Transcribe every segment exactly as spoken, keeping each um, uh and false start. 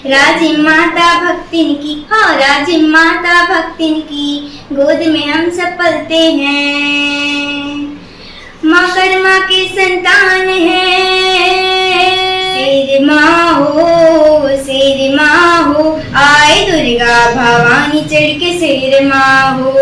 राजिम माता भक्तिन की, हाँ, राजिम माता भक्तिन की गोद में हम सब पलते हैं। माँ कर्मा के संतान है। शेर माँ हो, शेर माँ हो, आए दुर्गा भवानी चढ़ के शेर माँ हो।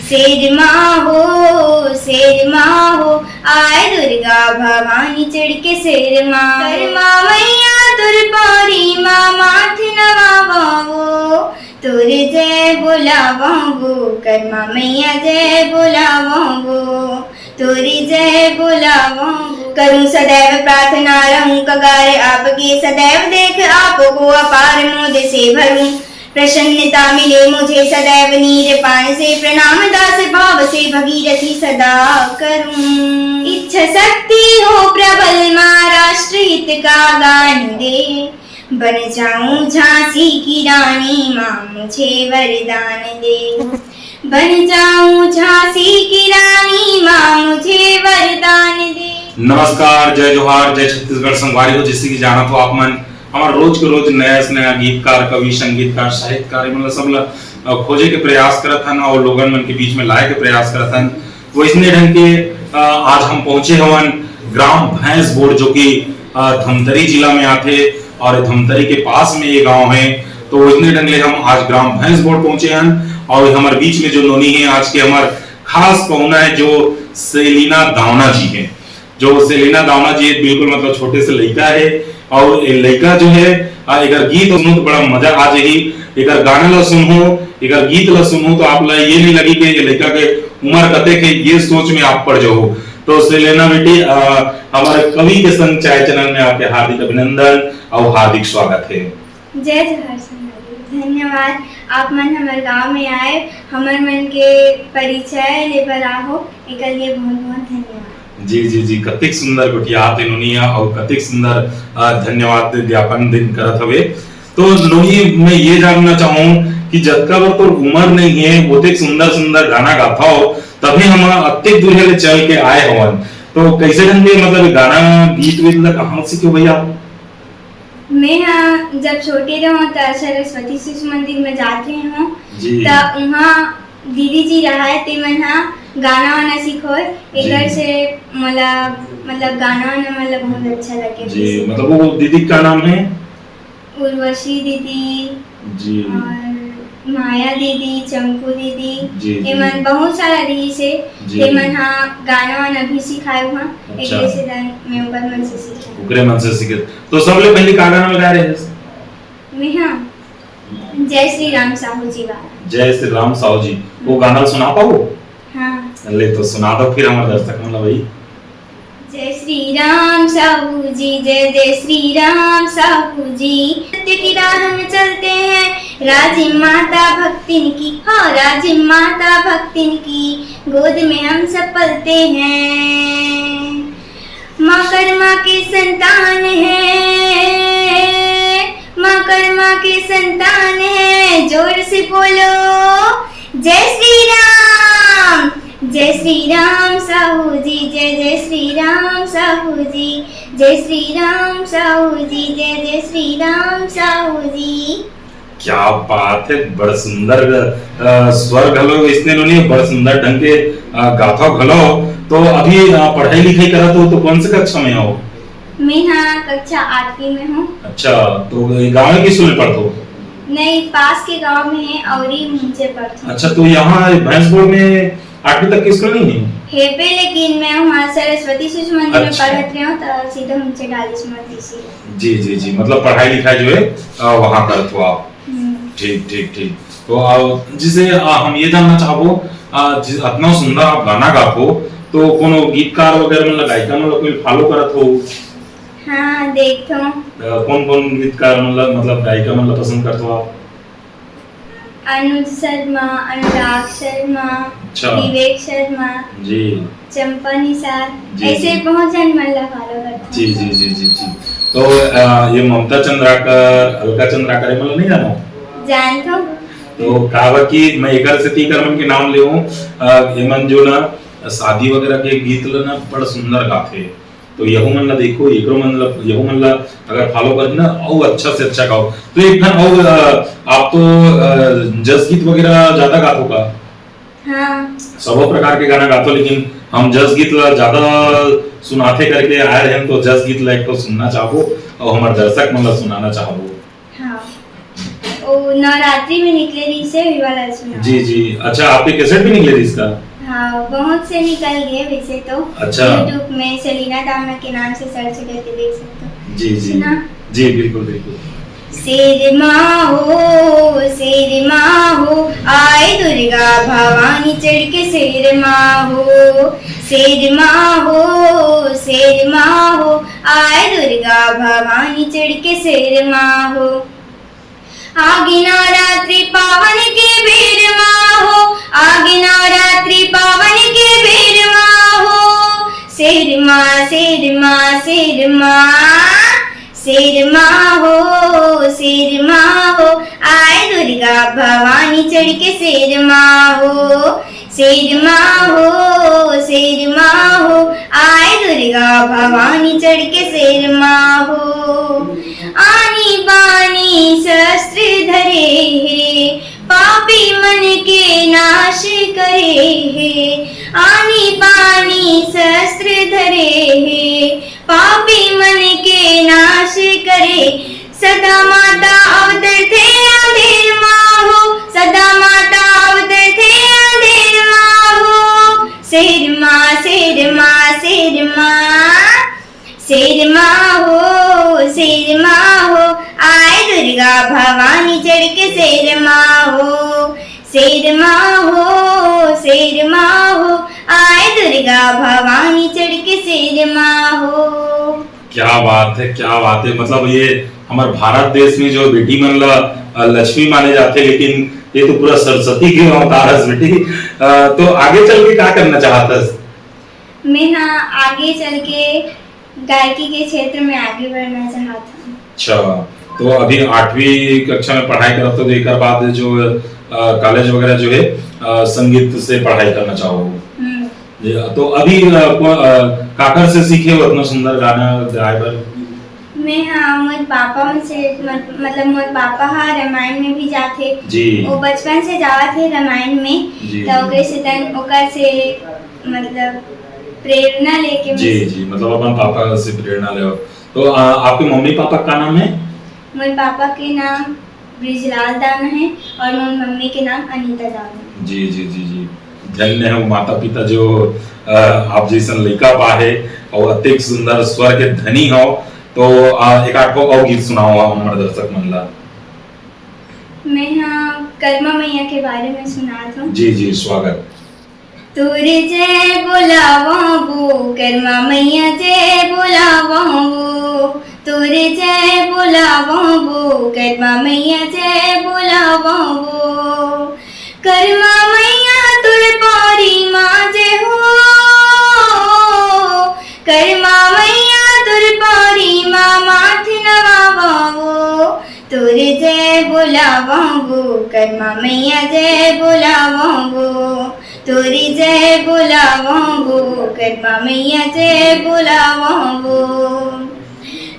शेर माँ हो, शेर माँ हो, आए दुर्गा भवानी चढ़ के शेर माँ हो। कर्मा मैया तुर पौरी माँ माथ नवावो, तोरे जय बोलावो, कर्मा मैया जय बोलावो, तोरे जय बोलावो। करूं सदैव प्रार्थना रहूं कगार आपके, सदैव देख आपको अपार मोद से भरूं। प्रसन्नता मिले मुझे सदैव नीर पान से, प्रणाम दास भाव से भगीरथी सदा करूं। इच्छा शक्ति हो प्रबल माँ राष्ट्र हित का गान दे, बन जाऊं झांसी की रानी माँ मुझे वरदान दे। बन जाऊं झांसी की रानी माँ मुझे वरदान दे। नमस्कार, जय जोहार, जय छत्तीसगढ़ संगवारी हो। जैसे कि जानत हो आप मन, हमर रोज के रोज नया से नया गीतकार, कवि, संगीतकार, साहित्यकार, ये मन ला सब ला, अ, खोजे के प्रयास करत हन और लोगन मन के बीच में लाए के प्रयास करत हन। वैसने ढंग के, अ, आज हम पहुंचे हवन ग्राम भैंस बोड़, जो कि, अ, धमतरी जिला में आथे और धमतरी के पास में ये गांव है। तो वैसने ढंग ले हम आज ग्राम भैंस बोड़ पहुंचे हन और हमर बीच में जो नोनी है आज के हमर खास पहुना है, जो सेलिना दावना जी है। जो सेलिना दावना जी बिल्कुल मतलब छोटे से लइका है और ये लइका जो है, आ, एकर गीत सुनो तो बड़ा मजा आ जाही। एकर गाना ला सुनहु, एकर गीत ला सुनहु तो आप ला ये नहीं लगी कि ये लइका के उम्र कतेक है, ये सोच में आप पड़ जाओ। तो सेलिना बेटी, आ, हमारे कवि के संग चाय चैनल में आपके हार्दिक अभिनंदन और हार्दिक स्वागत है। जय जोहार संगवारी, धन्यवाद। आप मन हमर गांव में आए, हमर मन के परिचय ले बर आहो, एकर लिए बहुत बहुत धन्यवाद। जी, जी, जी, कतिक सुंदर गोठियात हे नोनी ह अउ कतिक सुंदर, अ, धन्यवाद ज्ञापन दिन करत हवे। तो नोनी, मैं ये जानना चाहूँ कि जतका बर तोर उम्र नहीं है, ओतेक सुंदर सुंदर गाना गाथव, तभी हम अतेक दूरिहा ले चल के आए हवन। तो कैसे ढंग के मतलब गाना गीत वीत ला कहाँ सीखे भैया? मैं, हाँ, जब छोटे रहूँ त सरस्वती शिशु मंदिर में जात रहे हूँ, जी। त उहाँ दीदी जी रहाय, ते मन हा गाना वाना सिखोय। जी। एकर से मोला, मतलब, गाना वाना, मतलब, बहुत अच्छा लगे। जी, मतलब, वो दीदी का नाम है? उर्वशी दीदी जी। और माया दीदी, चंपू दीदी, जी, जी। एमन बहुत सारा रहिस हे, जी। एमन हा गाना वाना भी सिखाए उहाँ। अच्छा। एकरे से दन मैं ओकर मन से सीखे। ओकरे मन से सीखे। तो सबले पहले का गाना गाए रहे? मैं, हाँ, जय श्री राम साहू जी वाला। जय श्री राम साहू जी, वो गाना सुना पाओ? हाँ। ले तो सुना दो फिर हमारे दर्शक मन ला भाई। जय श्री राम साहू जी, जय जय श्री राम साहू जी। सत्य की राह में चलते हैं, राजिम माता भक्तिन की, हाँ, राजिम माता भक्तिन की गोद में हम सब पलते हैं। माँ कर्मा के संतान है, माँ कर्मा के संतान है, जोर से बोलो, जय श्री राम, जय श्री राम साहू जी, जय जय श्री राम साहू जी, जय श्री राम साहू जी, जय जय श्री राम साहू जी। क्या बात है, बड़ सुंदर, अ, स्वर घलो इसने नोनी, बड़ सुंदर ढंग के, अ, गाथव घलो। तो अभी, अ, पढ़ाई लिखाई करत हो तो कौन से कक्षा में हो? मैं हाँ कक्षा आठवीं में हूँ। अच्छा, तो ये गाँव के स्कूल में पढ़त हो? नहीं, पास के गांव में है और ही मुझे पढ़ता हूँ। अच्छा, तो यहाँ भैंसपुर में आठवीं तक के स्कूल नहीं है? है पे, लेकिन मैं वहाँ सरस्वती शिशु मंदिर में अच्छा। पढ़त रहे हूँ, तो सीधा मुझे डालिश मत दीजिए। जी, जी, जी, मतलब पढ़ाई लिखाई जो है, अ, वहाँ करत हो आप। हम्म। ठीक, ठीक, ठीक। तो, अ, जैसे, अ, हम ये जानना चाहबो, अ, जि-, अतना सुंदर आप गाना गाथो, तो कोनो गीतकार वगैरह मन ला, गायिका मन ला कोई follow करत हो? हाँ, देखथों। अ, कौन-कौन गीतकार मन ला, मतलब गायिका मन ला पसंद करथो आप? अनुज शर्मा, अनुराग शर्मा, अच्छा। विवेक शर्मा, जी। चंपा निषाद, जी, ऐसे जी। बहुत जन मन ला follow करथों। जी, जी, जी, जी, जी। तो, अ, ये ममता चंद्राकर, अलका चंद्राकर, ये मन ला नहीं जानो? जानथों। तो काबर कि मैं एकर सेती एकर मन के नाम लेहूँ, अ, ये मन जो ना शादी वगैरह के गीत ला ना बड़ सुंदर गाथे। तो यहू मन ला देखो, एकरो मन ला, यहू मन ला अगर follow करही ना, अउ अच्छा से अच्छा गाओ। तो एक ठन अउ, अ, आप तो, अ, जस गीत वगैरह ज्यादा गाथो का? हाँ। सबो प्रकार के गाना गाथो, लेकिन हम जस गीत ला ज्यादा सुनाथे करके आए रहेन, तो जस गीत ला एक ठो सुनना चाहबो अउ हमर दर्शक मन ला सुनाना चाहबो। हाँ। ओ नवरात्रि में निकले रहिस हे, वही वाला सुना। जी, जी। अच्छा, आपके कैसेट भी निकले रहिस का? हाँ, बहुत से निकल गए वैसे तो। अच्छा। YouTube में सेलिना दामना के नाम से search करके देख सकते हो। जी, जी। सुना? जी, बिल्कुल, बिल्कुल। शेर माँ हो, शेर माँ हो, आए दुर्गा भवानी चढ़ के शेर माँ हो। शेर माँ हो, शेर माँ हो, आए दुर्गा भवानी चढ़ के शेर माँ हो। आगे नवरात्रि पावन के बेर माँ हो, आगे नवरात्रि पावन के बेर माँ हो। शेर माँ, शेर माँ, शेर माँ, शेर माँ हो, शेर माँ हो, आए दुर्गा भवानी चढ़ के शेर माँ हो। शेर माँ हो, शेर माँ हो, आए दुर्गा भवानी चढ़ के शेर माँ हो। आनी बानी शस्त्र धरे हे, पापी मन के नाश करे हे। आनी बानी शस्त्र धरे हे, पापी मन के नाश करे। सदा माता अवतरथे अंधेर माँ हो, सदा माता अवतरथे अंधेर माँ हो। शेर माँ, शेर माँ, शेर माँ, शेर माँ हो, शेर माँ हो, आए दुर्गा भवानी चढ़ के शेर माँ हो। शेर माँ हो, शेर माँ हो, आए दुर्गा भवानी चढ़ के शेर माँ हो। क्या बात है, क्या बात है। मतलब, ये हमर भारत देश में जो बेटी मन ला, अ, लक्ष्मी माने जाथे, लेकिन ये तो पूरा सरस्वती के अवतार हस बेटी। अ, तो आगे चल के का करना चाहत हस? मैं, हाँ, आगे चल के गायकी के क्षेत्र में आगे बढ़ना चाहत हूँ। अच्छा, तो अभी आठवीं कक्षा में पढ़ाई करत हो, तो एकर बाद जो, अ, कॉलेज वगैरह जो है, अ, संगीत से पढ़ाई करना चाहो? हम्म। जी, तो अभी, अ, को-, अ, काकर से सीखे हो इतना सुंदर गाना गाए बर? मैं, हाँ, मोर पापा मन से, मत-, मतलब, मोर पापा हा रामायण में भी जाथे। जी। वो बचपन से जावत हे रामायण में, जी, तो जी। ओकरे से तन, ओकर से, मतलब, प्रेरणा लेके मैं जी, जी, मतलब, अपन पापा से प्रेरणा लेव। तो, अ, आपके मम्मी पापा का नाम है? मोर पापा के नाम ब्रिजलाल दान है और मोर मम्मी के नाम अनीता दान है। जी, जी, जी, जी। धन्य है वो माता पिता जो, अ, आप जैसन लइका पाए और अतेक सुंदर स्वर के धनी हो। तो, अ, एक आध ठो और गीत सुनाओ आप हमर दर्शक मन ला। मैं, हाँ, करमा मैया के बारे में सुनात हूँ। जी, जी, स्वागत। तोरे जय बोलावो, करमा मैया जय बोलावो, तोरे जय बोलावो, करमा मैया जय बोलावो। करमा मैया तोर पौरी माँ जय हो, करमा मैया तोर पौरी माँ माथ नवावो। तोरे जय बोलावो, करमा मैया जय बोलावो, तोरी जय बोलावो, करमा मैया जय बोलावो।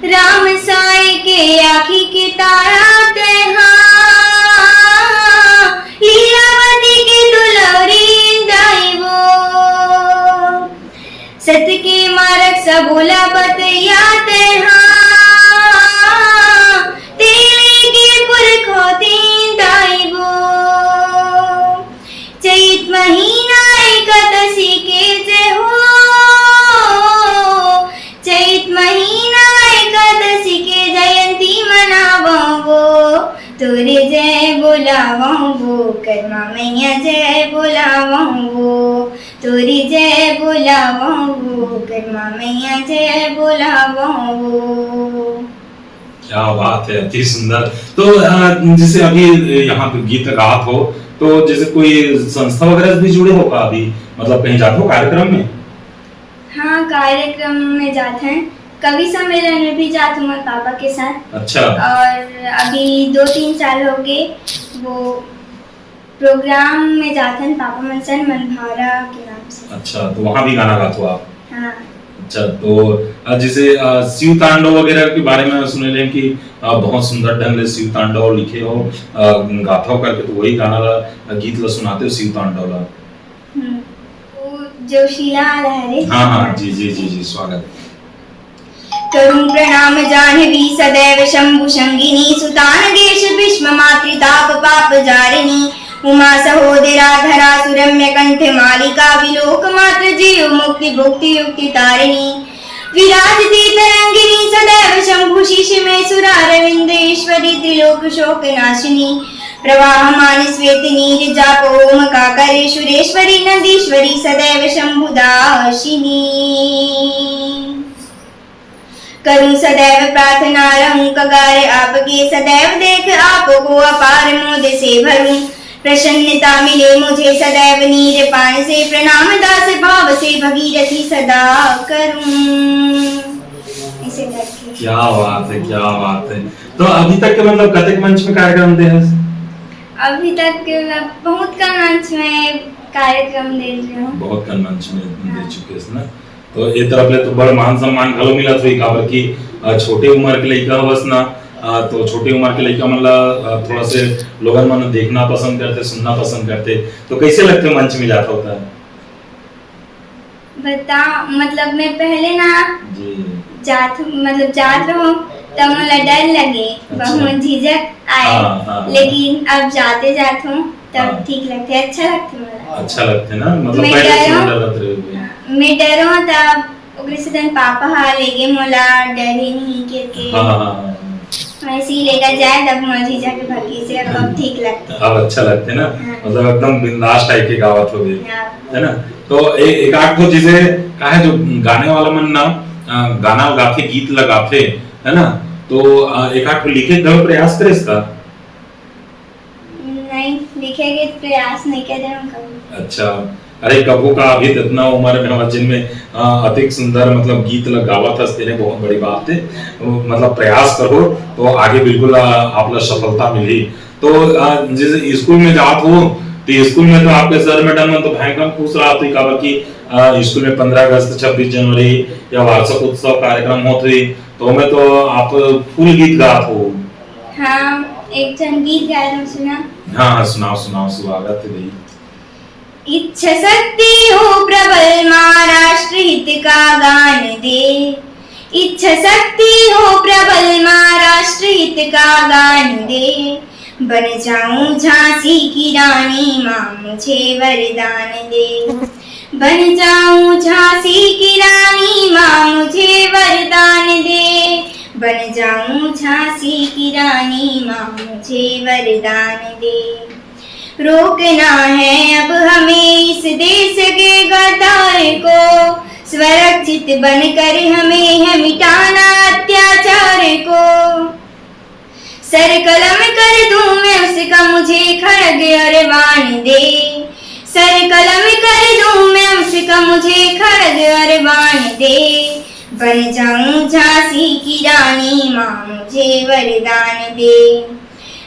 राम साई के आँखी के तारा तेहा, लीलावती के दुलौरी दाई वो। सत के मारग सबोला बतैया तेहा, तेले के पुरखौती दाई वो। चैत महीना एकादशी के जय हो, चैत महीना एकादशी के जयंती मनावो, तोरे जय बोलावो, करमा मैया जय बोलावो, तोरे जय बोलावो, करमा मैया जय बोलावो। क्या बात है, अति सुंदर। तो, अ, जैसे अभी यहाँ पे गीत गात हो, तो जैसे कोई संस्था वगैरह भी जुड़े हो का अभी, मतलब कहीं जाते हो कार्यक्रम में? हाँ, कार्यक्रम में जाते हैं, कवि सम्मेलन में भी जाते हैं पापा के साथ। अच्छा। और अभी दो तीन साल हो गए, वो प्रोग्राम में जाथन पापा मन सन मनभारा के नाम से। अच्छा, तो वहाँ भी गाना गाथो आप? हाँ। अच्छा, तो, अ, जैसे, अ, शिव तांडव वगैरह के बारे में सुने रहे कि, अ, बहुत सुंदर ढंग ले शिव तांडव लिखे हो, अ, गाथव करके, तो वही गाना ला, अ, गीत ला सुनाते हो शिव तांडव ला। हम्म, वो जोशीला वाला है रे। हाँ, हाँ, जी, जी, जी, जी, स्वागत। करूं प्रणाम जाह्नवी सदैव शंभु संगिनी, सुतानगेश भीष्म मातृताप पाप जारिणी, उमा सहोदरा धरा सुरम्य कंठ मालिका, विलोक मात्र जीव मुक्ति भुक्ति युक्ति तारिणी, विराजती तरंगिणी सदैव शंभु शीश में सुरारविंद ईश्वरी, त्रिलोक शोक नाशिनी, प्रवाहमान श्वेत नीर जाप ओम का करे सुरेश्वरी, नंदीश्वरी सदैव शंभु दासिनी। करूं सदैव प्रार्थना रहूं कगार आपके, सदैव देख आपको अपार मोद से भरूं, प्रसन्नता मिले मुझे सदैव नीर पान से, प्रणाम दास भाव से भगीरथी सदा करूं। ऐसे करके। क्या बात है, क्या बात है। तो अभी तक के, मतलब, कतेक मंच में कार्यक्रम दे हस? अभी तक के मैं बहुत कम मंच में कार्यक्रम दे रही हूँ। बहुत कम मंच में दे हाँ। चुके हस ना। तो ए तरफ ले तो बड़ मान सम्मान घलो मिलत होही, काबर कि, अ, छोटे उम्र के लइका हवस ना, अ, तो छोटे उम्र के लइका मन ला, अ, थोड़ा से लोगन मन देखना पसंद करथे, सुनना पसंद करथे, तो कइसे लगथे मंच में जात होता है? बता, मतलब, मैं पहले ना जी। जात, मतलब, जात रहूं, तब मोला डर लगे, अच्छा। बहुत झिझक आए, हाँ, हाँ, हाँ। लेकिन अब जाते जात हूँ, तब हाँ। ठीक लगथे, अच्छा लगथे मोला। अच्छा लगथे ना, मतलब, मैं पहले से डरूं, डरत रहे हुए। हाँ, मैं डरूं, तब ओकरे से तन पापा हा लेगे मोला, डरे नहीं करके। हाँ, हाँ, हाँ, हाँ। वैसे ही लेकर जाए, तब मोला झिझक के भगी से, अब ठीक लगथे। अब अच्छा लगथे ना, हाँ। मतलब, एकदम बिंदास टाइप के गावत हो गए, हाँ। है ना? तो ए-, एक आध ठो जैसे का है, जो गाने वाला मन ना, अ, गाना गाथे, गीत लगाथे, है ना? तो, अ, एक आध ठो लिखे के घलो प्रयास करे इसका? नहीं, लिखे के प्रयास नहीं करे हम कभी। अच्छा, अरे कभू का, अभी तो इतना उम्र में हमारे जिनमें, अ, अतिक सुंदर, मतलब, गीत ल गावत हस, तेने बहुत बड़ी बात है। मतलब, प्रयास करो तो आगे बिल्कुल, अ, आप ला सफलता मिली। तो, अ, जैसे स्कूल में जात हो, तो स्कूल में तो आपके सर मैडम मन तो भयंकर खुश रहत होही, काबर कि, अ, स्कूल में पंद्रह अगस्त, छब्बीस जनवरी या वार्षिक उत्सव कार्यक्रम होत होही, तो ओमे तो आप फुल गीत गात हो। हाँ, एक ठन गीत गाए हम सुना। हाँ, हाँ, सुनाओ, सुनाओ, स्वागत है भाई। इच्छा शक्ति हो प्रबल माँ, राष्ट्रहित का गान दे। इच्छा शक्ति हो प्रबल माँ, राष्ट्रहित का गान दे। बन जाऊं झांसी की रानी माँ, मुझे वरदान दे। बन जाऊं झांसी की रानी माँ, मुझे वरदान दे। बन जाऊं झांसी की रानी माँ, मुझे वरदान दे। रोकना है अब हमें इस देश के गद्दार को, सुरक्षित बनकर हमें है मिटाना अत्याचार को। सर कलम कर दूं मैं उसका, मुझे खड़ग और बाण दे। सर कलम कर दूं मैं उसका, मुझे खड़ग और बाण दे। बन जाऊं झांसी की रानी माँ, मुझे वरदान दे।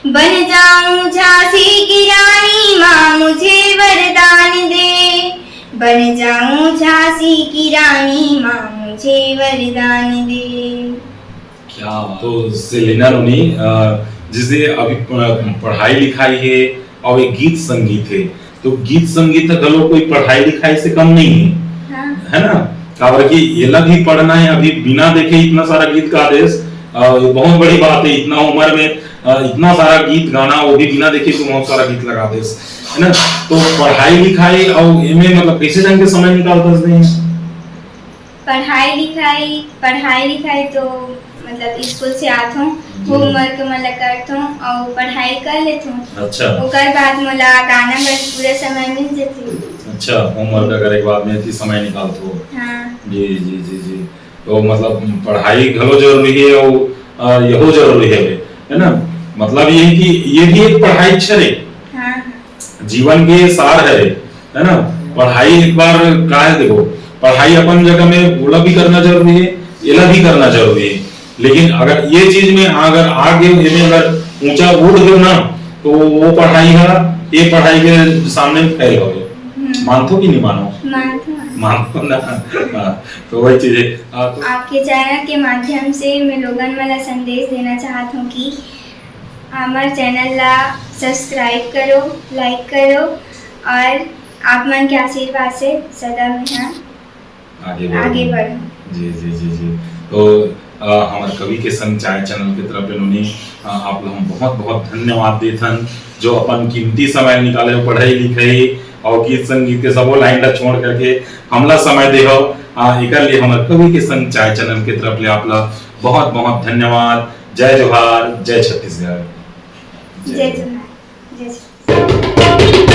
बन जाऊं झांसी की रानी माँ, मुझे वरदान दे। बन जाऊं झांसी की रानी माँ, मुझे वरदान दे। क्या बात। तो सेलिना रोनी, अ, जैसे अभी प-, पढ़ाई लिखाई है और एक गीत संगीत है, तो गीत संगीत ह घलो कोई पढ़ाई लिखाई से कम नहीं है, हाँ। है ना? काबर कि एला भी पढ़ना है, अभी बिना देखे इतना सारा गीत गा देस, अ, ये बहुत बड़ी बात है, इतना उम्र में, अ, इतना सारा गीत गाना, वो भी बिना देखे तो बहुत सारा गीत लगा देस, है ना? तो पढ़ाई लिखाई और एमे, मतलब, कैसे ढंग के समय निकालत हस? पढ़ाई लिखाई, पढ़ाई लिखाई तो, मतलब, स्कूल से आत हूँ, जी। Homework मन ला करत हूँ और पढ़ाई कर लेत हूँ। अच्छा। ओकर बाद मोला गाना बर पूरा समय मिल जथे। अच्छा, homework करे के बाद में भी समय निकालत हो। हाँ। जी, जी, जी, जी। तो, मतलब, पढ़ाई घलो जरूरी है और, अ, यहो जरूरी है, है ना? मतलब ये कि ये भी एक पढ़ाई छरे। हाँ, हाँ। जीवन के सार है, है ना? पढ़ाई एक बार का है, देखो, पढ़ाई अपन जगह में, ओला भी करना जरूरी है, एला भी करना जरूरी है, लेकिन अगर ये चीज में अगर आगे एमे अगर ऊंचा उठ गयो ना, तो वो पढ़ाई हा, ये पढ़ाई के सामने फेल हो गयो। हम्म। मानथो कि नहीं मानो? मानथो। मानथो ना। हाँ, तो वही चीज है। हाँ, तो आपके चैनल के माध्यम से मैं लोगन मन ला संदेश देना चाहत हूँ कि हमार चैनल ला सब्सक्राइब करो, लाइक करो और आप मन के आशीर्वाद से सदा मैं यहाँ आगे बढ़ो। आगे बढ़ूँ। जी जी जी जी। तो अ, हमर कवि के संग चाय चैनल के तरफ ले नोनी, अ, आप ला हम बहुत बहुत धन्यवाद देथन, जो अपन कीमती समय निकाले हो, पढ़ाई लिखाई और गीत संगीत के सबो लाइन ला छोड़ करके हमला समय दे हो। अ, एकर लिए हमर कवि के संग चाय चैनल के तरफ ले आप ला बहुत बहुत धन्यवाद। जय जोहार, जय छत्तीसगढ़। जय जोहार, जय छत्तीसगढ़।